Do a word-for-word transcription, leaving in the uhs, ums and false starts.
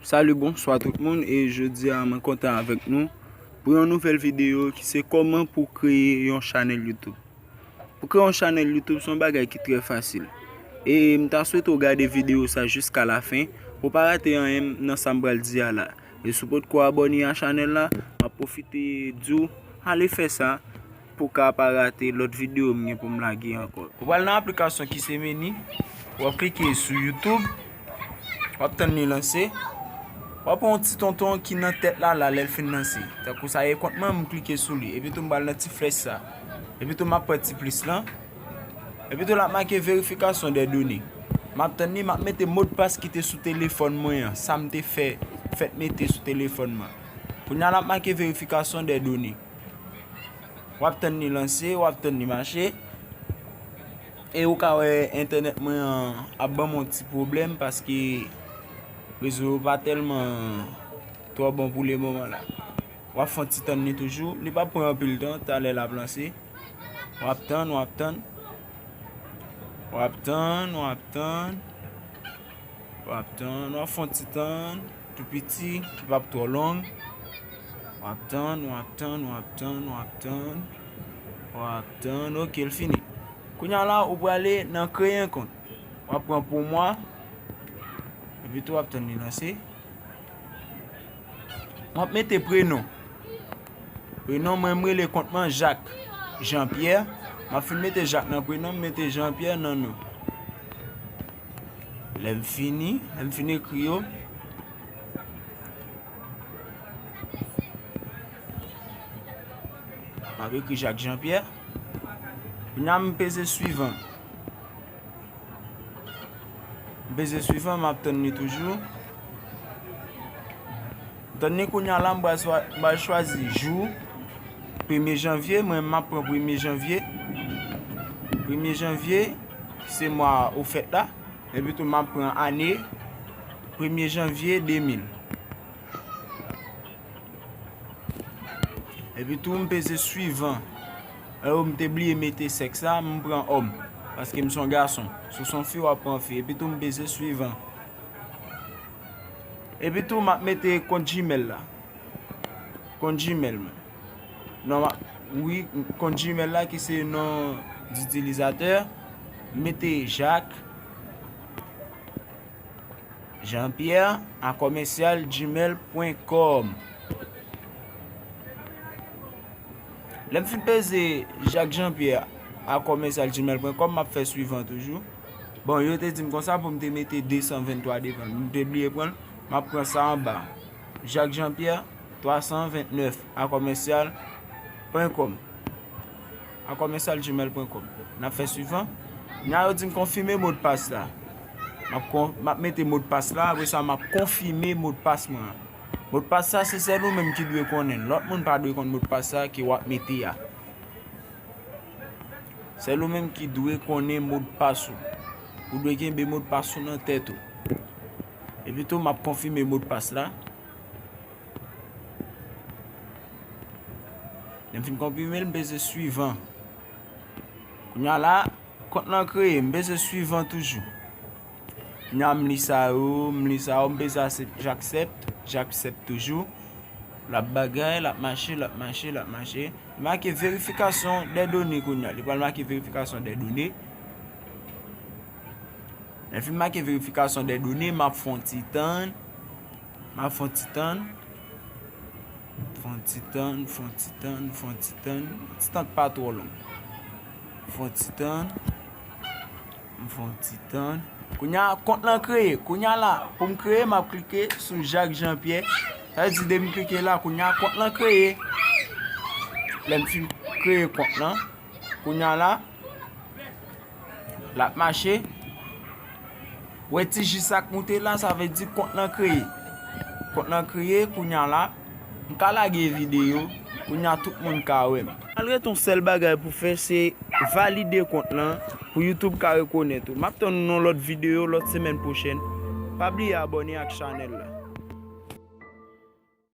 Salut, bonswa tout moun, e jodi a mwen kontan avèk nou pou yon nouvèl videyo ki se kòman pou kreye yon chanèl YouTube. Pou kreye yon chanèl YouTube se yon bagay ki trè fasil. E m ta swete w gade videyo sa jiska lafen pou w pa rate anyen nan sa m pral di a la. E si w potko abòne a chanèl la, m ap pwofite di w ale fè sa pou w ka pa rate lòt videyo m gen pou m lage ankò. Ou pral nan aplikasyon ki se meni, w ap klike sou YouTube, w ap tann li lanse, w ap wè yon ti tonton ki nan tèt la la lè l fin lanse. Tankou sa ye kont mwen, m klike sou li, epi tou m pral nan ti flèch sa, epi tou m ap pran ti plis lan, epi tou l ap make vérification des données. M ap tann li, m ap mete modpas ki te sou telefòn mwen an, sa m te fè, fèt mete sou telefòn mwen. Kounye a l ap make vérification des données. W ap tann li lanse, w ap tann li mache. E ou ka wè entènèt mwen an ap ban m yon ti pwoblèm paske rezo yo pa tèlman twò bon pou le moman la. W ap fè yon ti tann li toujou. Li p ap pran anpil tan, talè l ap lanse. W ap tann, w ap tann. W ap tann, w ap tann. W ap tann, w ap fè yon ti tann, tou piti, ki p ap twò long. W ap tann, w ap tann, w ap tann, w ap tann. W ap tann, oke, l fini. Kounye a la, ou prale nan kreye yon kont. W ap pran pou mwa, epi tou w ap tann li lanse. M ap mete prenon. Prenon mwen, m rele kont mwen Jacques Jean Pierre. M ap fin mete Jacques nan prenon, m mete Jean Pierre nan non. Lè m fini, lè m fin ekri yo, m ap ekri Jacques Jean Pierre. Kounye a m peze suivan. M peze suivan, m ap tann li toujou. M tann li kounye a la, m pral swa-, m pral chwazi jou. Premye janvye, mwen m ap pran premye janvye. Premye janvye, se mwa ou fèt la. Epi tou m ap pran ane, premye janvye de mil. Epi tou m peze suivan. Alò m te bliye mete sèks la, m pran òm. Paske m se yon gason. Si w se yon fi, w ap pran fi. Epi tou m peze suivan. Epi tou m ap mete kont Gmail la. Kont Gmail mwen. Non, m ap, wi, kont Gmail la ki se non ditilizatè. M mete Jacques Jean Pierre a commercial gmail point com. Lè m fin peze Jacques Jean Pierre a commercial gmail point com, m ap fè suivan toujou. Bon, yo te di m konsa pou m te mete de san venntwa devan l. M te bliye pran l. M ap pran sa anba. Jacques Jean Pierre twa san vennèf a commercial point com. A commercial gmail point com. N ap fè suivan. Nya yo di m konfime modpas la. M ap kon-, m ap mete modpas la, apre sa m ap konfime modpas mwen an. Modpas sa se sèl ou menm ki dwe konnen l. Lòt moun pa dwe konn modpas sa ke w ap mete a. Sèl ou menm ki dwe konnen modpas ou. Ou dwe kenbe modpas ou nan tèt ou. Epi tou m ap konfime modpas la. Lè m fin konfime l, m peze suivan. Kounye a la, kont lan kreye, m peze suivan toujou. Kounye a m li sa yo, m li sa yo, m peze aksep-, j'accepte, j'accepte toujou. L ap bagay, l ap mache, l ap mache, l ap mache. Li make vérification des données kounye a. Li pral make vérification des données. Lè l fin make vérification des données, m ap fè yon ti tann. M ap fè yon ti tann. Fè yon ti tann, fè yon ti tann, fè yon ti tann. Yon ti tann pa twò long. Fè yon ti tann. M fè yon ti tann. Kounye a, kont lan kreye. Kounye a la, pou m kreye, m ap klike sou Jacques Jean Pierre. Sa vle di, depi m klike la, kounye a, kont lan kreye. Lè m fin kreye kont lan, kounye a la, l ap mache. Wè ti ji sa k moute la, sa vle di kont lan kreye. Kont lan kreye, kounye a la, m ka lage videyo, kounye a tout moun ka wè m. Malgre tou, yon sèl bagay pou fè, se valide kont lan pou YouTube ka rekonèt ou. M ap tann nou nan lòt videyo, lòt semèn pwochèn. Pa bliye abòne ak chanèl la.